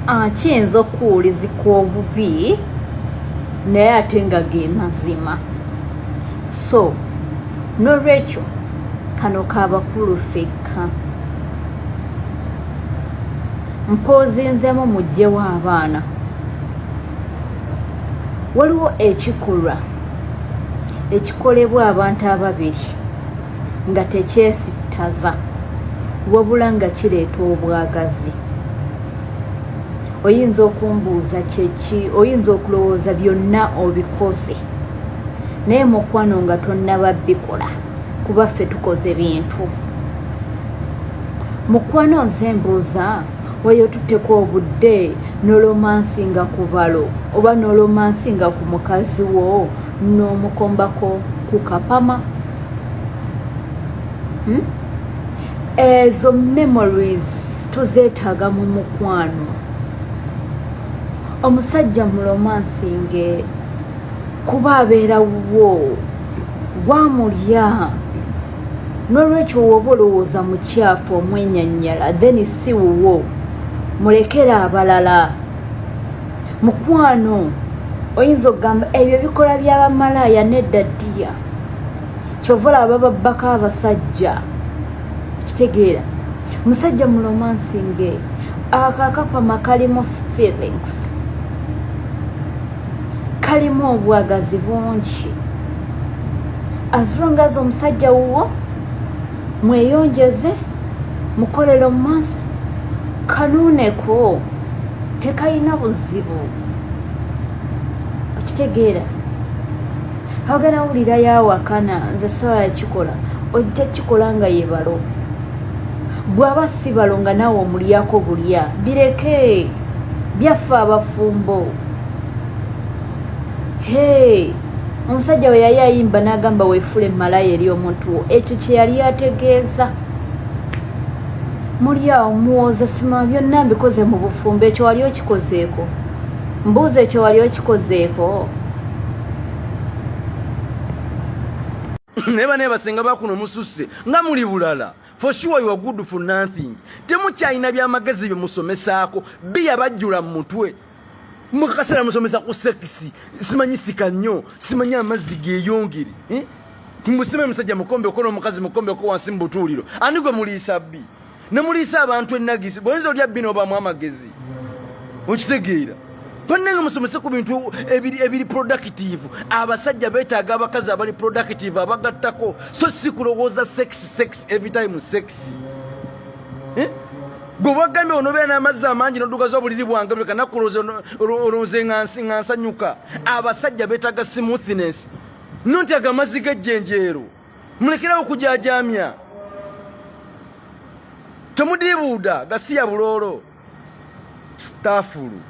Ah, kiyinza okuwulizika obubi naye ate nga ge mazima. So nolwekyo kano kabakulu fekka, mpoozinzemu mugyewo abaana. Waliwo ekikolwa ekikolebwa abantu ababiri nga tekyesittaza wabula nga kireeta obwagazi. Oyinza okumbuuza kyeki, oyinza okulowooza byonna obikoze, naye mukwano nga tonnaba bikola, kuba ffe tukoze bintu. Mukwano nze mbuuza, wayo tutteko obudde nolomansinga ku balo oba nolomansinga ku mukazi wo n'omukombako ku kapama? Ezo memories tuzeetaaga mu mukwano. Omusajja mulomansinge kuba abeera wuwo, gwamulya. N'olwekyo woba olowooza mukyafu omwenyanyala, then si wuwo, mulekere abalala. Mukwano oyinza okugamba ebyo bikola byabamalaaya. Nedda ddiya, kyova olaba bababbako abasajja. Kitegeera, musajja mulomansinge, ako akapama kalimu feelings, kalimu obwagazi bungi. As long as omusajja wuwo, mweyonjeze, mukole romance, kanuuneko, tekayina buzibu. Okitegeera, agenda wulira yawakana, nze sobola kikola. Ojja kikola nga ye balo. Bw'aba si balo, nga naawe omulyako bulya. Bireke byaffe abafumbo. Hey, omusajja we yali ayimba n'agamba weefule malaya eri omuntu wo, ekyo kye yali ategeeza. Muli awo muwoza sima byonna mbikoze mu bufumbo. Ekyo wali okikozeeko? Mbuuza, ekyo wali okikozeeko? Naye banaye basenga bakuno mususse nga muli bulala. For sure you are good for nothing. Temukyalina byamagezi bye musomesaako, biya bajjula mu mutwe. Mukaseera musomesa ku sex, simanyi sika nnyo, simanyi amazzi geeyongere, eh? Musime musajja mukombeko n'omukazi mukombeko wansi mu butuuliro. Ani gwe muliisa bbi ne muliisa abantu enagisi? Bwoyinza olya bbi n'obaamu amagezi, okitegeera? Bannange, musomese ku bintu ebiri productive. Abasajja beetaaga abakazi abali productive, abagattako, so si kulowooza sex, sex every time, sex, eh? Gwe wagambye onobeera n'amazzi amangi n'oddugaza obuliri bwange buli kanaku, olowooze nga nsanyuka. Abasajja beetaaga smoothness, nonti ago amazzi g'ejjenjeero. Mulekerawo okujajamya, temudiibuuda gasiya buloolo taafulu.